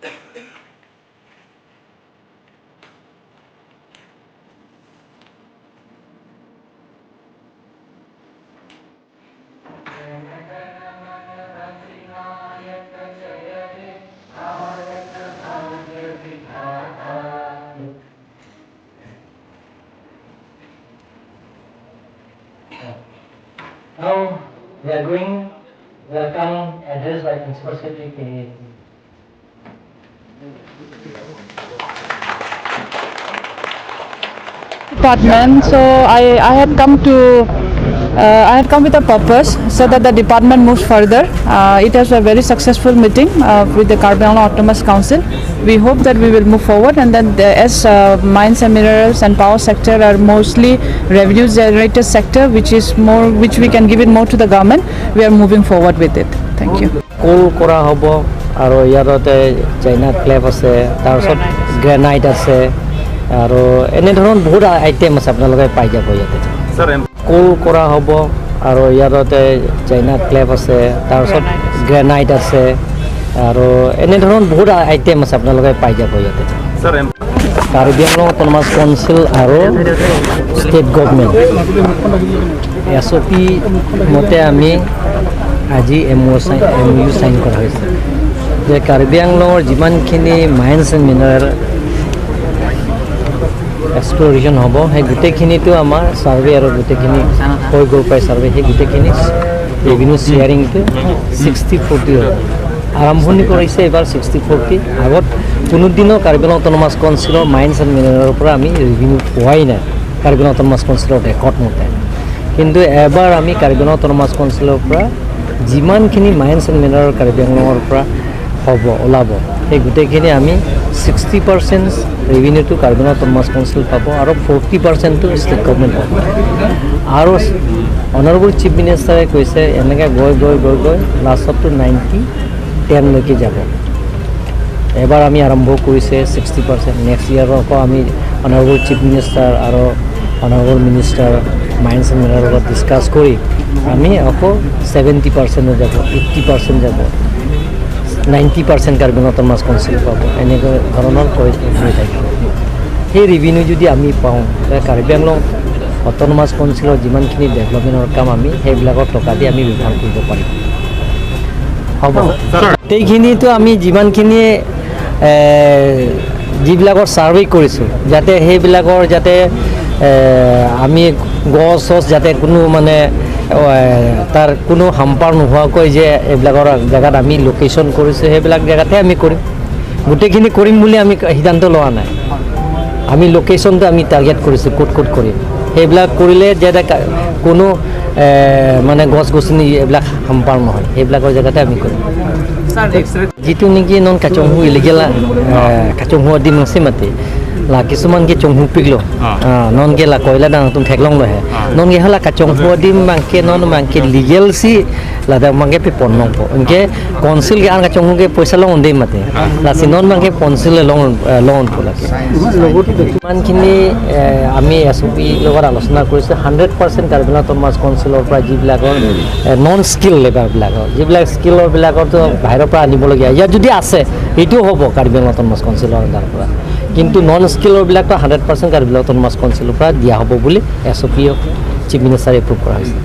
Now we are going welcome address by Principal Secretary K. Department. So I had come to I had come with a purpose so that the department moves further. It has a very successful meeting with the Karbi Anglong Autonomous Council. We hope that we will move forward, and then as mines and minerals and power sector are mostly revenue generated sector, which is more, which we can give it more to the government. We are moving forward with it. Thank you. কোল কৰা হ'ব আৰু ইয়াতে China ক্লেপ আছে, তাৰপিছত granite আছে আৰু এনেধৰণৰ বহুত আইটেম আছে, আপোনালোকে পাই যাব ইয়াতে। কোল কৰা হ'ব আৰু ইয়াতে চাইনা ক্লেপ আছে, তাৰপিছত গ্ৰেনাইট আছে আৰু এনেধৰণৰ বহুত আইটেম আছে, আপোনালোকে পাই যাব ইয়াতে। কাৰ্বি আংলং অট'নমাছ কাউন্সিল আৰু ষ্টেট গভমেণ্ট SOP মতে আমি আজি MOU sign কৰা হৈছে যে কাৰ্বি আংলঙৰ যিমানখিনি মাইন্স এণ্ড মিনাৰেল এক্সপ্ল'ৰেশ্যন হ'ব, সেই গোটেইখিনিতো আমাৰ ছাৰ্ভে আৰু গোটেইখিনি হৈ গ'ল প্ৰায় ছাৰ্ভে, সেই গোটেইখিনি ৰেভিনিউ শ্বেয়াৰিংটো 60-40 হ'ব। আৰম্ভণি কৰিছে এইবাৰ 60-40। আগত কোনোদিনো কাৰ্বি আংলং অট'নমাছ কাউন্সিলৰ মাইন্স এণ্ড মিনাৰেলৰ পৰা আমি ৰেভিনিউ পোৱাই নাই কাৰ্বি আংলং অট'নমাছ কাউন্সিলৰ ৰেকৰ্ড মতে। কিন্তু এবাৰ আমি কাৰ্বি আংলং অট'নমাছ কাউন্সিলৰ পৰা যিমানখিনি মাইন্স এণ্ড মিনাৰেল কাৰ্বি আংলঙৰ পৰা হ'ব ওলাব, সেই গোটেইখিনি আমি 60% ৰেভিনিউটো কাৰ্বি আংলং অট'নমাছ কাউন্সিল পাব আৰু 40%টো ষ্টেট গভমেণ্ট পাব। আৰু অনাৰেবল চিফ মিনিষ্টাৰে কৈছে এনেকৈ গৈ গৈ গৈ গৈ লাষ্টতটো 90-10লৈকে যাব। এবাৰ আমি আৰম্ভ কৰিছে 60%, নেক্সট ইয়েৰৰ আকৌ আমি অনাৰেবল চিফ মিনিষ্টাৰ আৰু অনাৰেবল মিনিষ্টাৰ মাইন্স এণ্ড মিনাৰেলৰ লগত ডিছকাছ কৰি আমি আকৌ 70%ত যাব, 80% যাব, 90% কাৰ্বি আংলং অট'নমাছ কাউন্সিল পাব, এনেকুৱা ধৰণৰ গৈ গৈ থাকিব। সেই ৰেভিনিউ যদি আমি পাওঁ, কাৰ্বি আংলং অট'নমাছ কাউন্সিলৰ যিমানখিনি ডেভেলপমেণ্টৰ কাম আমি সেইবিলাকৰ টকা দি আমি ব্যৱহাৰ কৰিব পাৰিম। হ'ব, গোটেইখিনিতো আমি যিমানখিনি যিবিলাকৰ ছাৰ্ভে কৰিছোঁ, যাতে সেইবিলাকৰ যাতে আমি গছ চছ যাতে কোনো মানে তাৰ কোনো হাম্পাৰ নোহোৱাকৈ যে এইবিলাকৰ জেগাত আমি লোকেশ্যন কৰিছোঁ, সেইবিলাক জেগাতে আমি কৰিম। গোটেইখিনি কৰিম বুলি আমি সিদ্ধান্ত লোৱা নাই, আমি লোকেশ্যনটো আমি টাৰ্গেট কৰিছোঁ ক'ত ক'ত কৰিম। সেইবিলাক কৰিলে যাতে কোনো মানে গছ গছনি এইবিলাক হাম্পাৰ নহয়, সেইবিলাকৰ জেগাতে আমি কৰিম। যিটো নেকি নন কাচংহু ইলিগেল কাচংহু দিন আছে মাতি লা কিছুমান কি চংহু পিকলো নন কে লা কয়লা দাং তুম ঠেকলং লহে নন কে হলা কাচংহু দিম মাংকে নন মাংকে লিগেল সি লা দা মাংকে পে পন নং ইনকে কাউন্সিল কে আন কাচংহু কে পয়সা লং দিম মাতে লা সি নন মাংকে কাউন্সিল লং লং পোলা ইমানখিনি আমি SOP লগত আলোচনা কৰিছোঁ। 100% কাৰ্বি আংলং অট'নমাছ কাউন্সিলৰ পৰা যিবিলাকৰ নন স্কিল লেবাৰবিলাকৰ, যিবিলাক স্কিলৰবিলাকৰতো বাহিৰৰ পৰা আনিবলগীয়া, ইয়াত যদি আছে সেইটোও হ'ব কাৰ্বি আংলং অট'নমাছ কাউন্সিলৰ আণ্ডাৰৰ পৰা, কিন্তু নন স্কিলৰবিলাকতো 100% কাৰ্বি আংলং অট'নমাছ কাউন্সিলৰ পৰা দিয়া হ'ব বুলি SOP chief মিনিষ্টাৰে এপ্ৰুভ কৰা হৈছে।